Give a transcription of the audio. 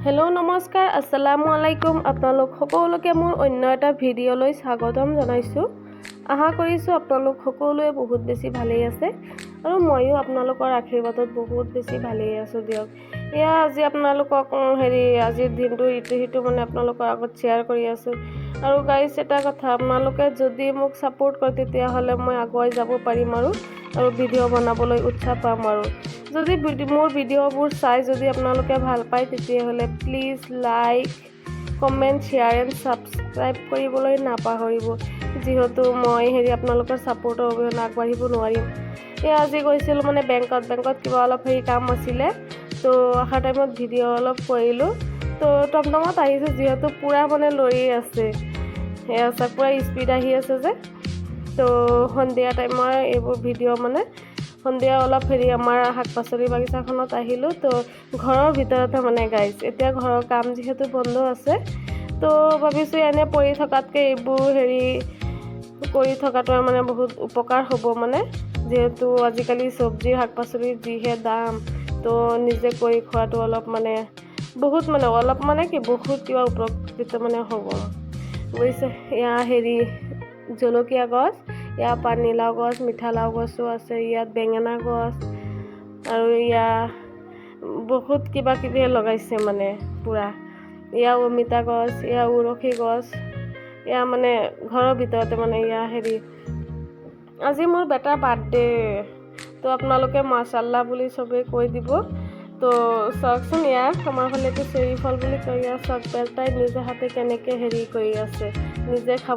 Hello', নমস্কাৰ, আসসালামু আলাইকুম। আপোনালোক সকলোকে মোৰ অন্য এটা ভিডিঅ'লৈ স্বাগতম জনাইছোঁ। আশা কৰিছোঁ আপোনালোক সকলোৱে বহুত বেছি ভালেই আছে আৰু ময়ো আপোনালোকৰ আশীৰ্বাদত বহুত বেছি ভালেই আছোঁ দিয়ক। এয়া আজি আপোনালোকক হেৰি আজিৰ দিনটো ইটো সিটো মানে আপোনালোকৰ আগত শ্বেয়াৰ কৰি আছোঁ। আৰু গাইজ, এটা কথা, আপোনালোকে যদি মোক ছাপোৰ্ট কৰে, তেতিয়াহ'লে মই আগুৱাই যাব পাৰিম আৰু আৰু ভিডিঅ' বনাবলৈ উৎসাহ পাম। আৰু যদি মোৰ ভিডিঅ'বোৰ চাই যদি আপোনালোকে ভাল পায়, তেতিয়াহ'লে please like, comment, share and subscribe কৰিবলৈ নাপাহৰিব, যিহেতু মই হেৰি আপোনালোকৰ ছাপোৰ্টৰ অবিহনে আগবাঢ়িব নোৱাৰিম। এয়া আজি গৈছিলোঁ মানে বেংকত। বেংকত কিবা অলপ হেৰি কাম আছিলে। তো অহা টাইমত ভিডিঅ' অলপ কৰিলোঁ। তো টমটমত আহিছোঁ, যিহেতু পূৰা মানে লৰি আছে। এয়া চাওক, পূৰা স্পীড আহি আছে যে। তো সন্ধিয়া টাইমৰ এইবোৰ ভিডিঅ'। মানে সন্ধিয়া অলপ হেৰি আমাৰ শাক পাচলি বাগিচাখনত আহিলোঁ। তো ঘৰৰ ভিতৰতে মানে গাইজ, এতিয়া ঘৰৰ কাম যিহেতু বন্ধ আছে, তো ভাবিছোঁ এনে পৰি থকাতকৈ এইবোৰ হেৰি কৰি থকাটোৱে মানে বহুত উপকাৰ হ'ব। মানে যিহেতু আজিকালি চব্জি শাক পাচলিৰ যিহে দাম, তো নিজে কৰি খোৱাটো অলপ মানে বহুত মানে অলপ মানে কি বহুত কিবা উপকৃত মানে হ'ব, বুজিছে। এয়া হেৰি জলকীয়া গছ, ইয়াৰ পানীলাও গছ, মিঠালাও গছো আছে, ইয়াত বেঙেনা গছ আৰু ইয়া বহুত কিবা কিবি লগাইছে মানে পূৰা। এয়া অমিতা গছ, এয়া উৰহি গছ। এয়া মানে ঘৰৰ ভিতৰতে মানে এয়া হেৰি। আজি মোৰ বেটাৰ বাৰ্থডে, তো আপোনালোকে মাছাল্লাহ বুলি চবেই কৈ দিব। তো চাওকচোন, ইয়াৰ আমাৰ ফালে এইটো চেৰি ফল বুলি কয়। ইয়াৰ চাওক, বেটাই নিজে হাতে কেনেকৈ হেৰি কৰি আছে, নিজে খাব।